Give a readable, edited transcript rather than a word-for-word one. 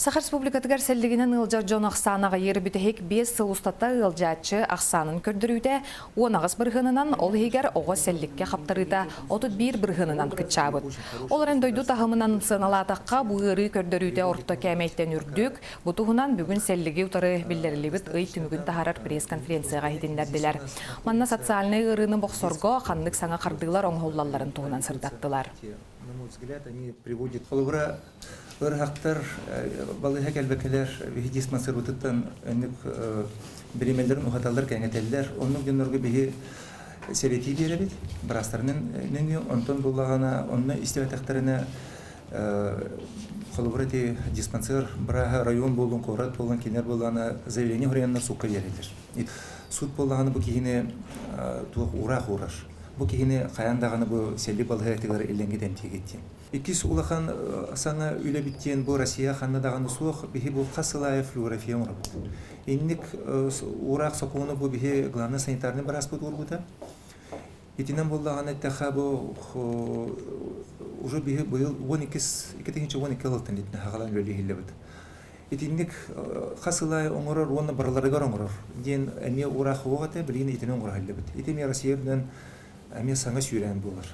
Саха Республикатыгар сэллигинэн ыалдьар дьон ахсаана аҕыйыыр бүтэһик 5 сыл устата ыалдьааччы ахсаанын көрдөрүүтэ 18 бырыһыанынан, ол иһигэр оҕо сэлликкэ хаптарыыта 31 бырыһыанынан кыччаабыт. Ол эрэн дойду таһымынан сыаналаатахха, бу ыарыы көрдөрүүтэ орто кээмэйтэн үрдүк. Бу туһунан бүгүн сэллиги утары биллэриллибит ый түмүгүн таһаарар пресс-конференцияҕа иһитиннэрдилэр. Манна социальнай ыарыыны бохсорго ханнык саҥа хардыылар оҥоһуллалларын туһунан сырдаттылар. На мой взгляд, они приводят холобура ыарахаттар балыыһа кэлбэккэлэр биһи диспансербытыттан өннүк бириэмэлэрин уһаталлар, кэҥэтэллэр. Оннук дьоннорго биһи сэрэтии биэрэбит быраастарынан нөҥүө. Онтон буллаҕына, онно истибэтэхтэринэ холобура ити диспансер бырааһа район буоллун, куорат буоллун, кинилэр буоллаҕына заявление суруйаннар суукка биэрэллэр. Суут буоллаҕына бу киһини туох уураах уурар. Бу киһини хайаан даҕаны бу сэлли балыыһатыгар илэҥҥит эмтиигит диэн. Иккис улахан саҥа үлэбит диэн бу Россия ханна даҕаны суох биһи бу хас сыл аайы флюорография оҥоробут. Инник уураах сокуону бу биһи главный санитарный бырааспыт уурбута. Итинэн буоллаҕына эттэххэ бу уже биһи быйыл 12 2012 ылтан итинэ хаҕалан үлэлиһиллэбит. Итинник хас сыл аайы оҥорор уонна барыларыгар оҥорор диэн эмиэ уураах суох этэ, билигин итини оҥоро иһиллэбит. Ити эмиэ Россия үрдүнэн эмиэ саҥа сүүрээн буолар.